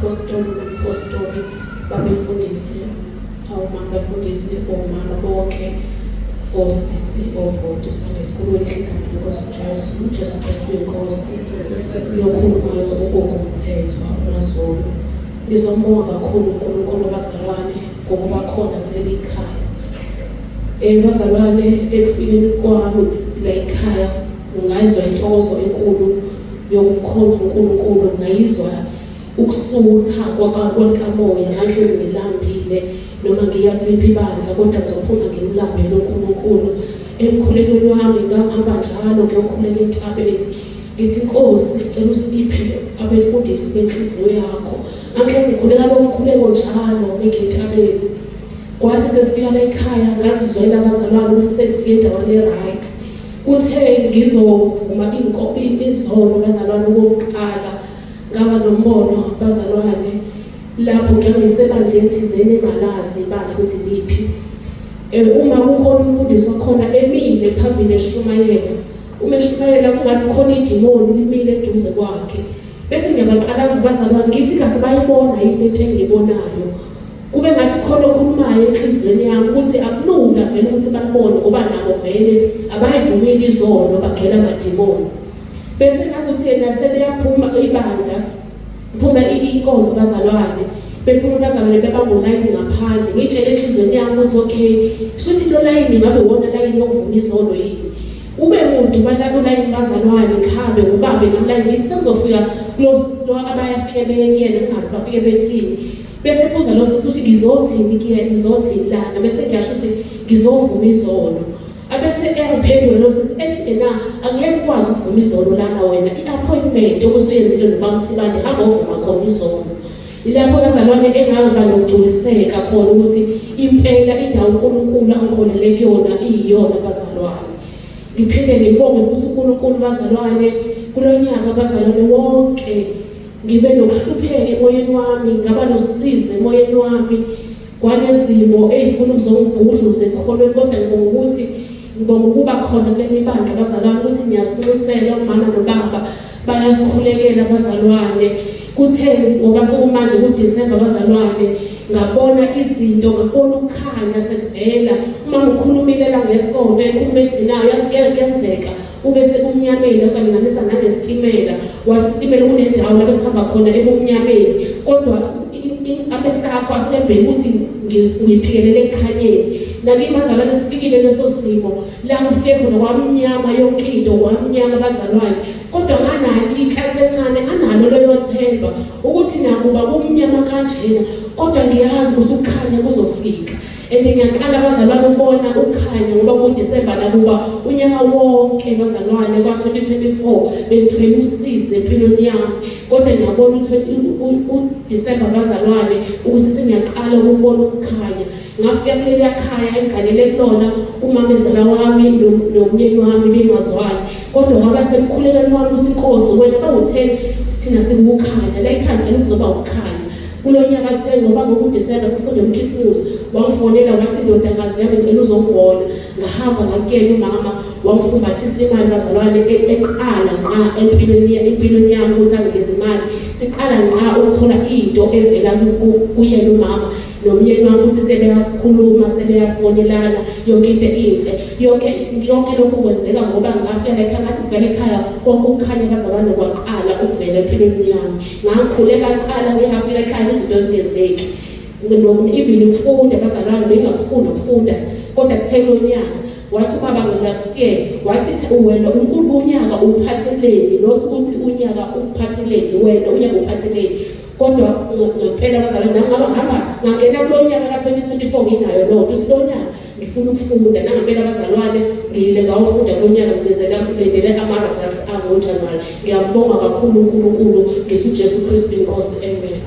Mphostoli noMphostoli, babefundisi, awumama bafundisi, omama bonke, osisi, obhuti, Sunday school, elihle igama lenkosi uJesu, uJesu Kristu inkosi, lokhulumayo ugogo Mthethwa uMaZulu. Ngizombonga kakhulu uNkulunkulu bazalwane ngokuba khona kuleli khaya. Bazalwane ekufikeni kwami la ekhaya ngayizwa intokozo enkulu yokukhonza uNkulunkulu, ngayizwa ukusutha kwakamoya, ngangihlezi ngilambile noma ngiya kuliphi ibandla kodwa ngizophuma ngimlambele uNkulunkulu. Emkhulekweni wami ngangihamba njalo ngiyokhuleka entabeni ngithi Nkosi sicela usiphe abefundisi benhliziyo yakho. Ngangihlezi ngikhuleka lo mkhuleko njalo ngingentabeni. Kwathi sekufika la ekhaya ngazizwela abazalwane ukuthi sengifike endaweni e-right. Kuthe ngizovuma izono bazalwane okokuqala ngaba nombono bazalwane lapho ngangisebandleni thizeni engalazi ibandla ukuthi liphi. Uma kukhona umfundisi wakhona emile phambili eshumayela, uma eshumayela kungathi khona idimoni limile eduze kwakhe. Bese ngiyabaqalaza abazalwane ngithi kaze bayibona yini lento engiyibonayo. Kube ngathi khona okhulumayo enhliziyweni yami ukuthi akulula vele ukuthi bakubone ngoba nabo vele abayivumile izono bagcwele amadimoni. Bese ngazuthi yena sebeyaphuma ibandla phuma inkonzo bazalwane bephuma bazalwane bebamba ulayini ngaphandle ngitshele enhliziyweni yami ukuthi okay shuthi lo layini ngabe wona layini yokuvuma izono yini ube muntu ulayini bazalwane ngihambe ngubambe ngamlayini ngithi sengizofika kulo sisi lo abayafike beye kuyena ngingazi bafike bethini bese kuza lo sisi ukuthi ngizothini kuyena ngizothini lana bese ngiyasho ukuthi ngizovuma izono abese eyangiphendula lo sisi ethi ena angeke ukwazi ukuvuma izono lana wena i-appointment obusuyenzile nobamthibane hamba ovuma khona izono. Ilapho bazalwane engaba nokugculiseka khona ukuthi impela indawo uNkulunkulu angiholele kuyona iyiyona bazalwane. Ngiphinde ngibonge futhi uNkulunkulu bazalwane kulonyaka bazalwane wonke ngibe nokuhlupheka emoyeni wami, ngaba nosizi emoyeni wami kwanezimo ey'funa ukuzongigudluza ekukholweni kodwa ngibonga ukuthi ngibonga ukuba khona kuleli bandla bazalwane ukuthi niyasikhulekela umama nobaba bayasikhulekela bazalwane kuthe ngoba sekumanje kuDisemba bazalwane ngabona izinto ngabona ukukhanya sekuvela uma ngikhulumile la ngesonto ekhuluma ethi nayo yazi kuyenzeka ube sebumnyameni wasalinganisa nangesitimela wathi isitimela kunendawo lapho esihamba khona ebumnyameni kodwa amehlo akho asekebheka ukuthi ngiphikelele ekukhanyeni nakimi bazalwane sifikile leso simo la kufike khona kwamnyama yonke into kwamnyama bazalwane kodwa nganayo inhlansi encane analo lelo themba ukuthi nakuba kumnyama kanjena kodwa ngiyazi ukuthi ukukhanya kuzofika and ngiyaqala bazalwane ukubona ukukhanya ngoba kuDisemba nakuba unyaka wonke bazalwane kwa-2024 bengithwele usizi empilweni yami kodwa ngiyabona uDisemba bazalwane ukuthi sengiyaqala ukubona ukukhanya. Ngafika kuleliya khaya engiganele kulona umamezala wami nomyeni wami bengazwani kodwa kwaba semkhulekweni wami ukuthi inkosi wena bawutheni thina sikukhanya la ekhaya ngicela kuzoba ukukhanya kulo nyaka kuthe ngoba ngokuDisemba sesisondela uKhisimusi wangifonela wathi ndodakazi yami ngicela uzongibona ngahamba ngakuyena umama wangifumbathisa imali bazalwane eqala ngqa empilweni empilweni yami ukuthi anginikeze imali siqala ngqa ukuthola into evela kuyena umama nomyeni wami futhi sebeyakhuluma sebeyafonelana yonke into inhle yonke yonke lokhu kwenzeka ngoba ngafika la ekhaya ngathi ngifika ekhaya konke ukukhanya bazalwane kwaqala ukuvela empilweni yami Ngangikhuleka kuqala ngingafika ekhaya izinto zingenzeki. Even ukufunda bazalwane bengingakufuni ukufunda kodwa kuthe kulo nyaka wathi ubaba ngo-last year wathi wena unkulu unyaka uphatheleni not ukuthi unyaka uphatheleni wena unyaka uphatheleni kodwa ngempela bazalwane nangaba ngihamba ngangena kulo nyaka ka-2024 nginayo loo nto ukuthi lo nyaka Ngifuna ukufunda nangempela abazalwane ngiyile ngawufunda kunyaka ngibezela ngilindele ama-results angoJanuwari. Ngiyambonga kakhulu uNkulunkulu ngithi uJesu Kristu inkosi. Amen.